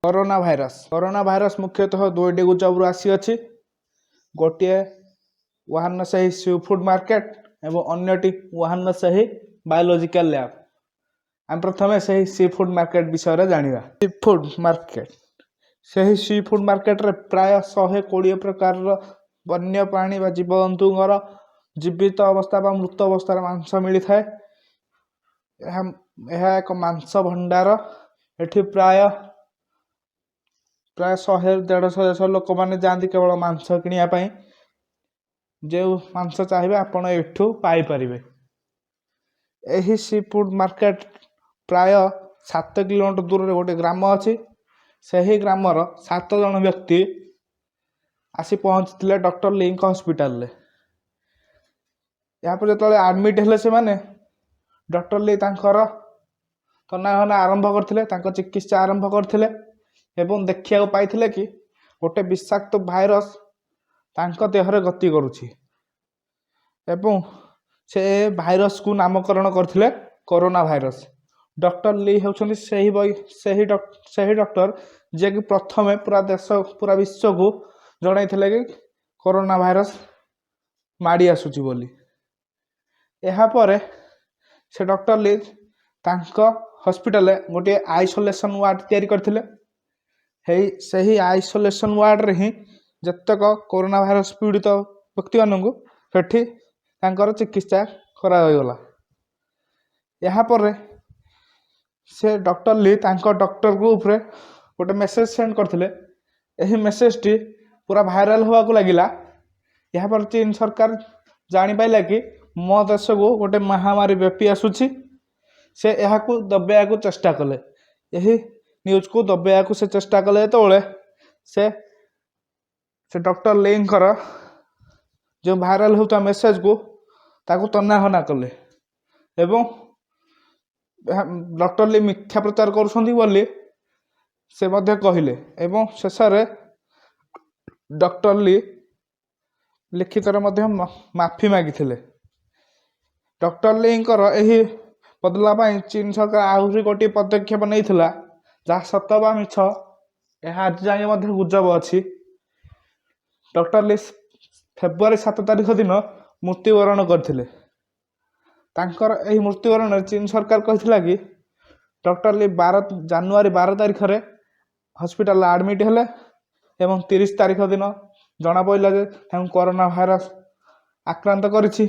Corona virus. Corona virus ମୁଖ୍ୟତଃ ଦୁଇଟି ଗୁଜବରୁ ଆସିଅଛି। ଗୋଟିଏ ୱୁହାନର ସେହି ସି ଫୁଡ୍ ମାର୍କେଟ ଏବଂ ଅନ୍ୟଟି ୱୁହାନର ସେହି ବାୟୋଲୋଜିକାଲ ଲ୍ୟାବ୍। ଆମେ ପ୍ରଥମେ ସେହି ସି ଫୁଡ୍ ମାର୍କେଟ ବିଷୟରେ ଜାଣିବା। ସି ଫୁଡ୍ ମାର୍କେଟ, ସେହି ସି ଫୁଡ୍ ମାର୍କେଟରେ ପ୍ରାୟ 120 ପ୍ରକାରର ବନ୍ୟ ପ୍ରାଣୀ ବା ଜୀବଜନ୍ତୁଙ୍କର ଜୀବିତ ଅବସ୍ଥା ବା ମୃତ ଅବସ୍ଥାରେ ମାଂସ ମିଳିଥାଏ। ଏହା ଏକ ମାଂସ ଭଣ୍ଡାର। ଏଠି ପ୍ରାୟ ପ୍ରାୟ 100, 150 ଦେଶର ଲୋକମାନେ ଯାଆନ୍ତି କେବଳ ମାଂସ କିଣିବା ପାଇଁ। ଯେଉଁ ମାଂସ ଚାହିଁବେ, ଆପଣ ଏଠୁ ପାଇପାରିବେ। ଏହି ସି ଫୁଡ୍ ମାର୍କେଟ ପ୍ରାୟ 7 କିଲୋମିଟର ଦୂରରେ ଗୋଟେ ଗ୍ରାମ ଅଛି। ସେହି ଗ୍ରାମର ସାତ ଜଣ ବ୍ୟକ୍ତି ଆସି ପହଞ୍ଚିଥିଲେ ଡକ୍ଟର ଲିଙ୍କ ହସ୍ପିଟାଲରେ। ଏହାପରେ ଯେତେବେଳେ ଆଡ଼ମିଟ୍ ହେଲେ ସେମାନେ, ଡକ୍ଟର ଲି ତାଙ୍କର ତନାଘନା ଆରମ୍ଭ କରିଥିଲେ, ତାଙ୍କ ଚିକିତ୍ସା ଆରମ୍ଭ କରିଥିଲେ ଏବଂ ଦେଖିବାକୁ ପାଇଥିଲେ କି ଗୋଟେ ବିଷାକ୍ତ ଭାଇରସ୍ ତାଙ୍କ ଦେହରେ ଗତି କରୁଛି ଏବଂ ସେ ଭାଇରସକୁ ନାମକରଣ କରିଥିଲେ କରୋନା ଭାଇରସ। ଡକ୍ଟର ଲି ହେଉଛନ୍ତି ସେହି ଡକ୍ଟର, ଯିଏକି ପ୍ରଥମେ ପୁରା ଦେଶ, ପୁରା ବିଶ୍ୱକୁ ଜଣାଇଥିଲେ କି କରୋନା ଭାଇରସ ମାଡ଼ି ଆସୁଛି ବୋଲି। ଏହାପରେ ସେ ଡକ୍ଟର ଲି ତାଙ୍କ ହସ୍ପିଟାଲରେ ଗୋଟିଏ ଆଇସୋଲେସନ୍ ୱାର୍ଡ଼ ତିଆରି କରିଥିଲେ। ସେହି ଆଇସୋଲେସନ୍ ୱାର୍ଡ଼ରେ ହିଁ ଯେତେକ କରୋନା ଭାଇରସ ପୀଡ଼ିତ ବ୍ୟକ୍ତିମାନଙ୍କୁ ସେଠି ତାଙ୍କର ଚିକିତ୍ସା କରାଯାଇଗଲା। ଏହାପରେ ସେ ଡକ୍ଟର ଲି ତାଙ୍କ ଡକ୍ଟର ଗ୍ରୁପରେ ଗୋଟେ ମେସେଜ ସେଣ୍ଡ କରିଥିଲେ। ଏହି ମେସେଜଟି ପୁରା ଭାଇରାଲ ହେବାକୁ ଲାଗିଲା। ଏହାପରେ ଚୀନ ସରକାର ଜାଣିପାରିଲା କି ମୋ ଦେଶକୁ ଗୋଟେ ମହାମାରୀ ବ୍ୟାପି ଆସୁଛି। ସେ ଏହାକୁ ଦବେଇବାକୁ ଚେଷ୍ଟା କଲେ। ଏହି ନ୍ୟୁଜକୁ ଦବେଇବାକୁ ସେ ଚେଷ୍ଟା କଲେ ଯେତେବେଳେ ସେ ସେ ଡକ୍ଟର ଲିଙ୍କର ଯେଉଁ ଭାଇରାଲ ହେଉଥିବା ମେସେଜକୁ ତାକୁ ତନାଘନା କଲେ ଏବଂ ଏହା ଡକ୍ଟର ଲି ମିଥ୍ୟା ପ୍ରଚାର କରୁଛନ୍ତି ବୋଲି ସେ ମଧ୍ୟ କହିଲେ ଏବଂ ଶେଷରେ ଡକ୍ଟର ଲି ଲିଖିତରେ ମଧ୍ୟ ମାଫି ମାଗିଥିଲେ। ଡକ୍ଟର ଲିଙ୍କର ଏହି ବଦଲା ପାଇଁ ଚୀନ ସରକାର ଆହୁରି ଗୋଟିଏ ପଦକ୍ଷେପ ନେଇଥିଲା, ଯାହା ସତ ବା ମିଛ, ଏହା ଆଜି ଯାଏଁ ମଧ୍ୟ ଗୁଜବ ଅଛି। ଡକ୍ଟର ଲି ଫେବୃଆରୀ 7 ତାରିଖ ଦିନ ମୃତ୍ୟୁବରଣ କରିଥିଲେ। ତାଙ୍କର ଏହି ମୃତ୍ୟୁବରଣରେ ଚୀନ ସରକାର କହିଥିଲା କି ଡକ୍ଟର ଲି ଜାନୁଆରୀ 12 ତାରିଖରେ ହସ୍ପିଟାଲରେ ଆଡ଼ମିଟ୍ ହେଲେ ଏବଂ 30 ତାରିଖ ଦିନ ଜଣାପଡ଼ିଲା ଯେ ତାଙ୍କୁ କରୋନା ଭାଇରସ ଆକ୍ରାନ୍ତ କରିଛି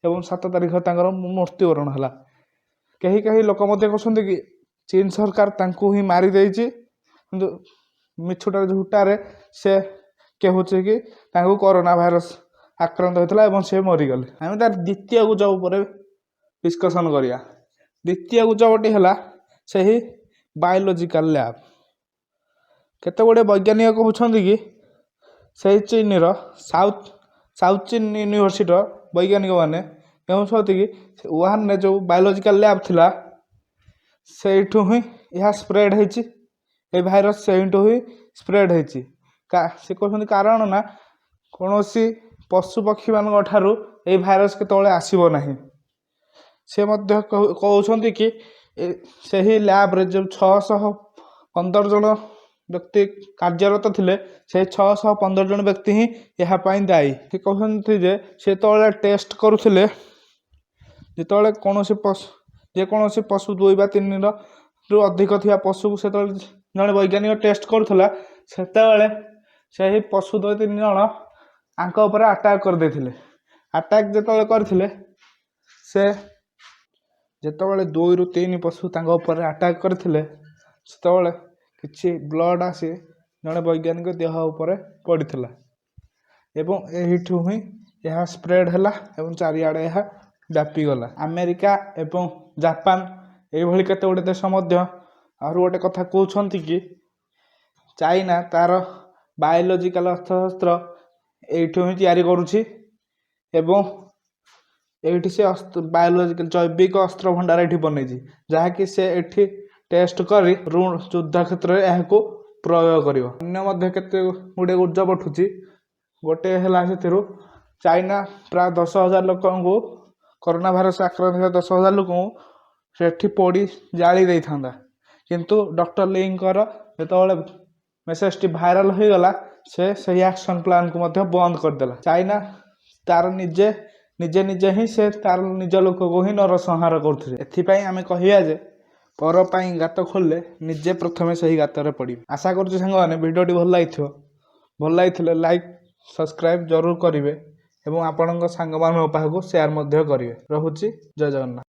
ଏବଂ 7 ତାରିଖ ତାଙ୍କର ମୃତ୍ୟୁବରଣ ହେଲା। କେହି କେହି ଲୋକ ମଧ୍ୟ କହୁଛନ୍ତି କି ଚୀନ ସରକାର ତାଙ୍କୁ ହିଁ ମାରିଦେଇଛି, କିନ୍ତୁ ମିଛୁଟାରେ ଝୁଟାରେ ସେ କହୁଛି କି ତାଙ୍କୁ କରୋନା ଭାଇରସ ଆକ୍ରାନ୍ତ ହୋଇଥିଲା ଏବଂ ସେ ମରିଗଲେ। ଆମେ ତାର ଦ୍ୱିତୀୟ ଗୁଜବ ଉପରେ ଡିସ୍କସନ୍ କରିବା। ଦ୍ୱିତୀୟ ଗୁଜବଟି ହେଲା ସେହି ବାୟୋଲୋଜିକାଲ ଲ୍ୟାବ୍। କେତେ ଗୁଡ଼ିଏ ବୈଜ୍ଞାନିକ କହୁଛନ୍ତି କି ସେହି ଚୀନର ସାଉଥ ଚୀନ ୟୁନିଭର୍ସିଟିର ବୈଜ୍ଞାନିକମାନେ କହୁଛନ୍ତି କି ୱୁହାନରେ ଯେଉଁ ବାୟୋଲୋଜିକାଲ ଲ୍ୟାବ୍ ଥିଲା, ସେଇଠୁ ହିଁ ଏହା ସ୍ପ୍ରେଡ୍ ହେଇଛି। ଏ ଭାଇରସ ସେଇଠୁ ହିଁ ସ୍ପ୍ରେଡ୍ ହେଇଛି। ସେ କହୁଛନ୍ତି, କାରଣ ନା କୌଣସି ପଶୁ ପକ୍ଷୀମାନଙ୍କ ଠାରୁ ଏଇ ଭାଇରସ କେତେବେଳେ ଆସିବ ନାହିଁ। ସେ ମଧ୍ୟ କହୁଛନ୍ତି କି ସେହି ଲ୍ୟାବ୍ରେ ଯେଉଁ 615 ଜଣ ବ୍ୟକ୍ତି କାର୍ଯ୍ୟରତ ଥିଲେ, ସେହି 615 ଜଣ ବ୍ୟକ୍ତି ହିଁ ଏହା ପାଇଁ ଦାୟୀ। ସେ କହୁଛନ୍ତି ଯେ ସେ ଯେତେବେଳେ ଟେଷ୍ଟ କରୁଥିଲେ, ଯେତେବେଳେ କୌଣସି ପଶୁ, ଯେକୌଣସି ପଶୁ, ଦୁଇ ବା ତିନିର ରୁ ଅଧିକ ଥିବା ପଶୁକୁ ସେତେବେଳେ ଜଣେ ବୈଜ୍ଞାନିକ ଟେଷ୍ଟ କରୁଥିଲା, ସେତେବେଳେ ସେହି ପଶୁ ଦୁଇ ତିନି ଜଣ ୟାଙ୍କ ଉପରେ ଆଟାକ୍ କରିଦେଇଥିଲେ। ଆଟାକ୍ ଯେତେବେଳେ କରିଥିଲେ, ସେ ଯେତେବେଳେ ଦୁଇରୁ ତିନି ପଶୁ ତାଙ୍କ ଉପରେ ଆଟାକ୍ କରିଥିଲେ, ସେତେବେଳେ କିଛି ବ୍ଲଡ଼ ଆସି ଜଣେ ବୈଜ୍ଞାନିକ ଦେହ ଉପରେ ପଡ଼ିଥିଲା ଏବଂ ଏଇଠୁ ହିଁ ଏହା ସ୍ପ୍ରେଡ୍ ହେଲା ଏବଂ ଚାରିଆଡ଼େ ଏହା ବ୍ୟାପିଗଲା। ଆମେରିକା ଏବଂ ଜାପାନ ଏଇଭଳି କେତେ ଗୁଡ଼ିଏ ଦେଶ ମଧ୍ୟ ଆହୁରି ଗୋଟେ କଥା କହୁଛନ୍ତି କି ଚାଇନା ତାର ବାୟୋଲୋଜିକାଲ ଅସ୍ତ୍ରଶସ୍ତ୍ର ଏଇଠୁ ହିଁ ତିଆରି କରୁଛି ଏବଂ ଏଇଠି ସେ ବାୟୋଲୋଜିକାଲ, ଜୈବିକ ଅସ୍ତ୍ର ଭଣ୍ଡାର ଏଠି ବନେଇଛି, ଯାହାକି ସେ ଏଠି ଟେଷ୍ଟ କରି ଯୁଦ୍ଧ କ୍ଷେତ୍ରରେ ଏହାକୁ ପ୍ରୟୋଗ କରିବ। ଅନ୍ୟ ମଧ୍ୟ କେତେ ଗୁଡ଼ିଏ ଗୁଜବ ଉଠୁଛି। ଗୋଟେ ହେଲା ସେଥିରୁ ଚାଇନା ପ୍ରାୟ 10,000 ଲୋକଙ୍କୁ, କରୋନା ଭାଇରସ ଆକ୍ରାନ୍ତ ଥିବା 10,000 ଲୋକଙ୍କୁ ସେଠି ପୋଡ଼ି ଜାଳି ଦେଇଥାନ୍ତା, କିନ୍ତୁ ଡକ୍ଟର ଲିଙ୍କର ଯେତେବେଳେ ମେସେଜଟି ଭାଇରାଲ ହୋଇଗଲା, ସେ ସେହି ଆକ୍ସନ୍ ପ୍ଲାନ୍କୁ ମଧ୍ୟ ବନ୍ଦ କରିଦେଲା। ଚାଇନା ତାର ନିଜେ ନିଜେ ନିଜେ ହିଁ ସେ ତାର ନିଜ ଲୋକକୁ ହିଁ ନରସଂହାର କରୁଥିଲେ। ଏଥିପାଇଁ ଆମେ କହିବା ଯେ ପର ପାଇଁ ଗାତ ଖୋଳିଲେ ନିଜେ ପ୍ରଥମେ ସେହି ଗାତରେ ପଡ଼ିବେ। ଆଶା କରୁଛୁ ସାଙ୍ଗମାନେ, ଭିଡ଼ିଓଟି ଭଲ ଲାଗିଥିବ। ଭଲ ଲାଗିଥିଲେ ଲାଇକ୍, ସବସ୍କ୍ରାଇବ୍ ଜରୁର କରିବେ ଏବଂ ଆପଣଙ୍କ ସାଙ୍ଗମାନଙ୍କ ପାଖକୁ ସେୟାର ମଧ୍ୟ କରିବେ। ରହୁଛି, ଜୟ ଜଗନ୍ନାଥ।